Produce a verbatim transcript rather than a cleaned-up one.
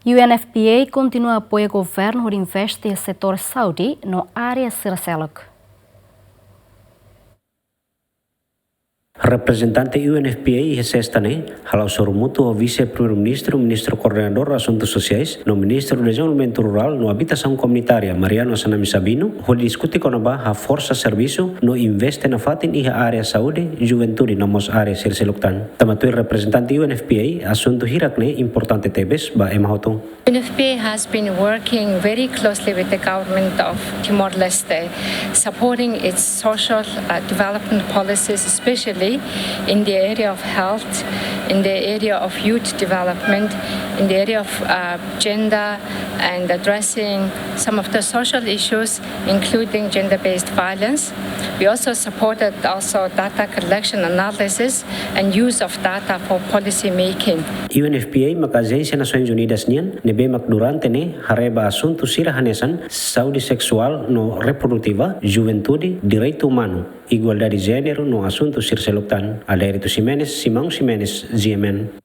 U N F P A kontinua apoia governu hodi investe iha setór saúde no área sira seluk. Reprezentante U N F P A iha sesta ne'e hala'o sorumutu ho Vise-Primeiru-Ministru, Ministru Koordenadór Asuntu Sosiais no Ministru Dezenvolvimentu Rurál no Abitasaun Komunitária, Mariano Assanami Sabino, hodi diskute kona-ba haforsa servisu no investe nafatin iha área saúde, juventude no mós área sira seluk tan. Tanba tuir reprezentante U N F P A, asuntu hirak ne'e importante tebes ba ema hotu. U N F P A has been working very closely with the government of Timor-Leste, supporting its social, uh, development policies, especially in the area of health, in the area of youth development, in the area of, uh, gender, and addressing some of the social issues, including gender-based violence. We also supported also data collection, analysis, and use of data for policy making. U N F P A maka ajénsia Nasoins Unidas nian ne'ebé mak durante ne'e haree ba asuntu sira hanesan saúde seksuál no reprodutiva, juventude, direitu umanu, igualdade jéneru no asuntu sira seluk tan. Adérito Ximenes, Simão Ximenes, G M N.